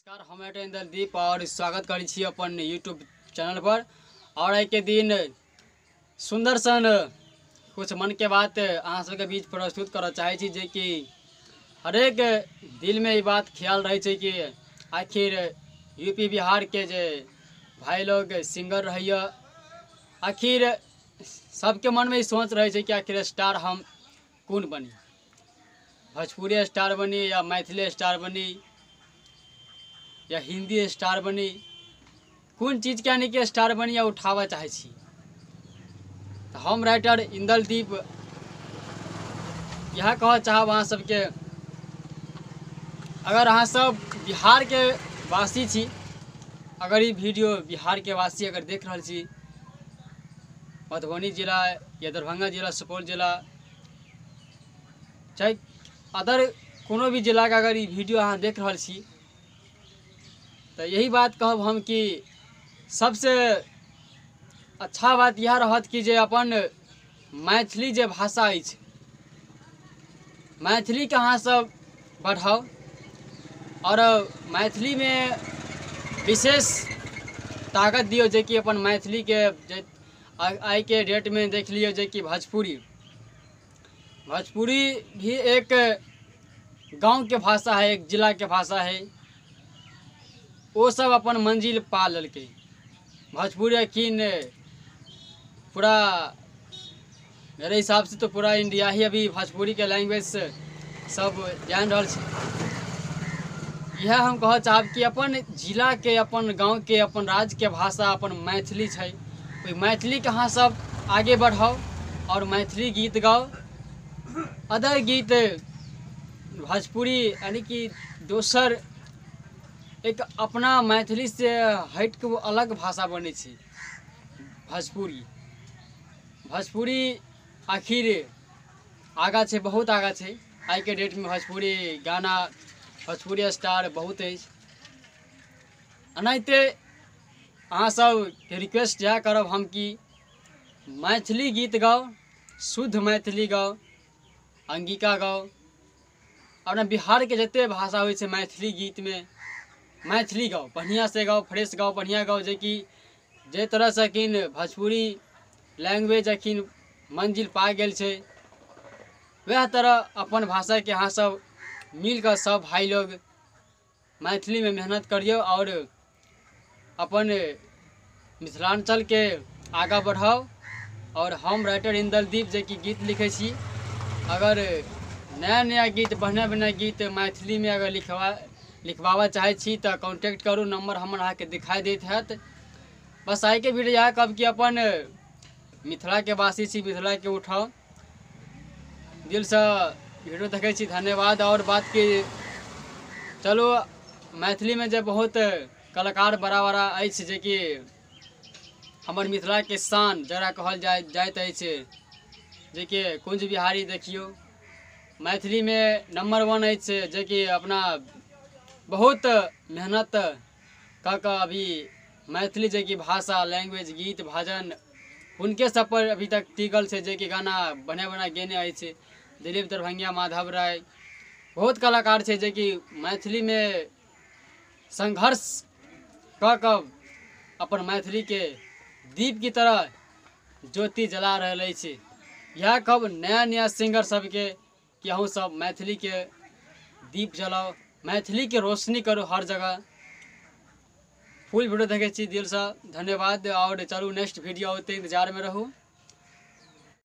नमस्कार, हम राइटर इंदलदीप और स्वागत करै छी अपन यूट्यूब चैनल पर। और आइके दिन सुंदर सन कुछ मन के बात अहाँ सबके बीच प्रस्तुत करऽ चाहै छी, जेकि हरेक दिलमे ई बात ख्याल रहै छै कि आखिर यूपी बिहार के जे भाई लोग सिंगर रहैया, आखिर सबके मनमे ई सोच रहै छै कि आखिर स्टार हम कोन बनी, भोजपुरी स्टार बनी या मैथिली स्टार बनी या हिंदी स्टार बनी, कोन चीजके यानी कि स्टार बनी या उठाबऽ चाहै छी। तऽ हम राइटर इंदलदीप इएह कहऽ चाहब अहाँ सबके, अगर अहाँ सब बिहारके वासी छी, अगर ई वीडियो बिहारके वासी अगर देख रहल छी, मधुबनी जिला या दरभंगा जिला, सुपौल जिला, चाहे अदर कोनो भी जिलाके अगर ई वीडियो अहाँ देख रहल छी, तऽ यही बात कहब हम कि सबसे अच्छा बात इएह रहत कि जे अपन मैथिली जे भाषा अछि, मैथिलीके अहाँ सब बढ़ाउ और मैथिलीमे विशेष ताकत दियौ, जेकि अपन मैथिलीके जे आइके डेटमे देख लियौ जेकि भोजपुरी भोजपुरी भी एक गाँवके भाषा है, एक जिलाके भाषा है, ओ सब अपन मंजिल पा लेलकै। भोजपुरी अखन पूरा मेरे हिसाब से तो पूरा इंडिया ही अभी भोजपुरी के लैंग्वेज से सब जानि रहल छै। इएह हम कहऽ चाहब कि अपन जिलाके, अपन गाँवके, अपन राज्यके भाषा अपन मैथिली छै, ओहि मैथिलीके अहाँ सब आगे बढ़ाउ और मैथिली गीत गाउ। अदर गीत भोजपुरी यानी कि दोसर एक अपना मैथिली से हटि कऽ अलग भाषा बनै छै भोजपुरी। भोजपुरी आखिर आगाँ छै, बहुत आगाँ छै। आइके डेटमे भोजपुरी गाना, भोजपुरी स्टार बहुत अछि। एनाहिते अहाँ सबके रिक्वेस्ट इएह करब हम कि मैथिली गीत गाउ, शुद्ध मैथिली गाउ, अंगिका गाउ। अपना बिहारके जतेक भाषा होइ छै मैथिली गीतमे मैथिली गाउ, बढ़िआँसँ गाउ, फ्रेश गाउ, बढ़िआँ गाउ, जेकि जाहि तरहसँ अखन भोजपुरी लैंग्वेज अखन मंजिल पा गेल छै, वएह तरह अपन भाषाके अहाँ सब मिलकऽ सब भाइ लोग मैथिलीमे मेहनत करियौ और अपन मिथिलाञ्चलके आगाँ बढ़ाउ। और हम राइटर इंदलदीप जेकि गीत लिखै छी, अगर नया नया गीत, बढ़िआँ बढ़िआँ गीत मैथिलीमे अगर लिखवाबऽ चाहै छी तऽ कॉन्टैक्ट करू, नंबर हमर अहाँके दिखाई दैत हैत। बस आइके वीडियो इएह कहब कि अपन मिथिलाके वासी छी, मिथिलाके उठाउ, दिलसँ वीडियो देखै छी, धन्यवाद। और बात की चलू मैथिलीमे जे बहुत कलाकार बड़ा बड़ा अछि, जेकि हमर मिथिलाके शान जकरा कहल जाइत अछि, जेकि कुंज बिहारी देखियौ मैथिलीमे नंबर 1 अछि, जेकि अपना बहुत मेहनत कऽ कऽ अभी मैथिली जेकि भाषा लैंग्वेज गीत भजन हुनके सब पर अभी तक टिकल छै, जेकि गाना बढ़िआँ बढ़िआँ गेने अछि। दिलीप दरभंगिया, माधव राय, बहुत कलाकार छै जेकि मैथिलीमे संघर्ष कऽ कऽ अपन मैथिलीके दीप की तरह ज्योति जला रहल अछि। इएह कहब नया नया सिंगर सबके कि अहूँ सब मैथिलीके दीप जलाउ, मैथिलीके रोशनी करू हर जगह। फुल वीडियो देखै छी दिलसँ धन्यवाद। और चलू नेक्स्ट वीडियो औतै, इंतजारमे रहू।